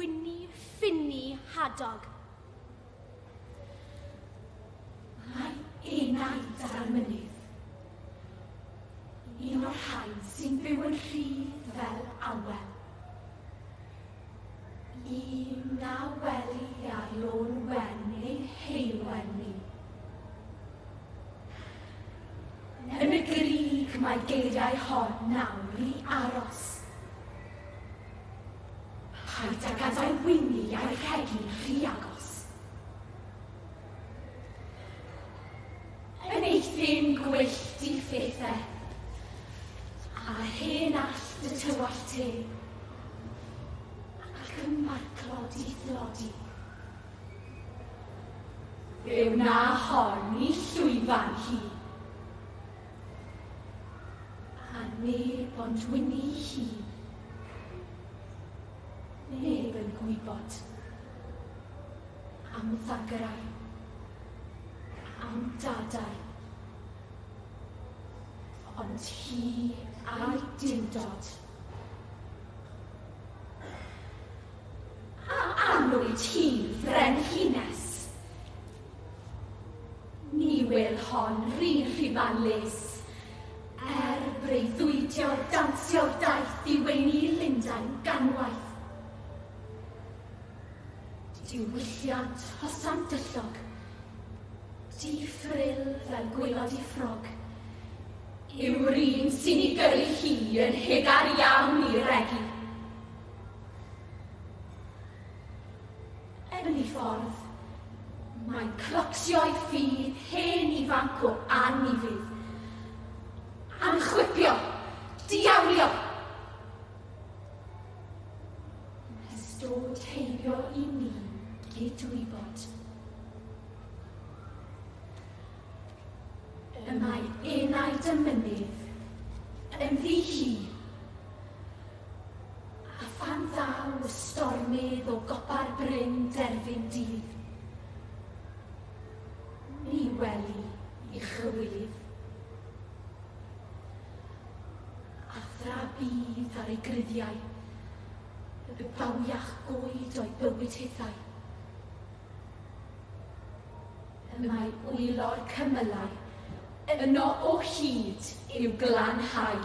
Wini Ffini Hadog. Mae enaid ar y mynydd. Un o'r rhai sy'n byw yn rhydd fel awel. Un na weli ar lôn wen ein heulwen ni. Yn y grug mae geiriau hon nawr i aros. Paid â gadael Wini a'i rhegi'n rhy agos. Yn eithin gwyllt i phethau, a hen allt y tywallt te, ac y marclod i thlodi. Fe wna hon i llwyfan hi. A neb ond Wini hi. Neb yn gwybod am ddagrau, am dadau, ond hi a'i duwdod. A anwyd hi'n frenhines? Ni wil hon rhy rhuban les, er breuddwydio dansio'r daith i weini Lundain ganwaith. Diwylliant hosan dyllog, di-ffril fel gwaelod i ffrog, yw'r un sy'n i gyrru hi yn hegar iawn i regi. Yn ei ffordd, mae'n clocsio'i ffydd hen ifanc o anufudd. Anchwipio! Diawlio! Nes dod heibio i ni gydwybod. Y mae enaid y mynydd ynddi hi. A phan ddaw y stormydd o gopa'r bryn derfyn dydd, mi weli i chywilydd. A thra bydd ar ei gruddiau, y bawiach goed o'i bywyd hithau. Y mae wylo'r cymylau yno o hyd i'w glanhau.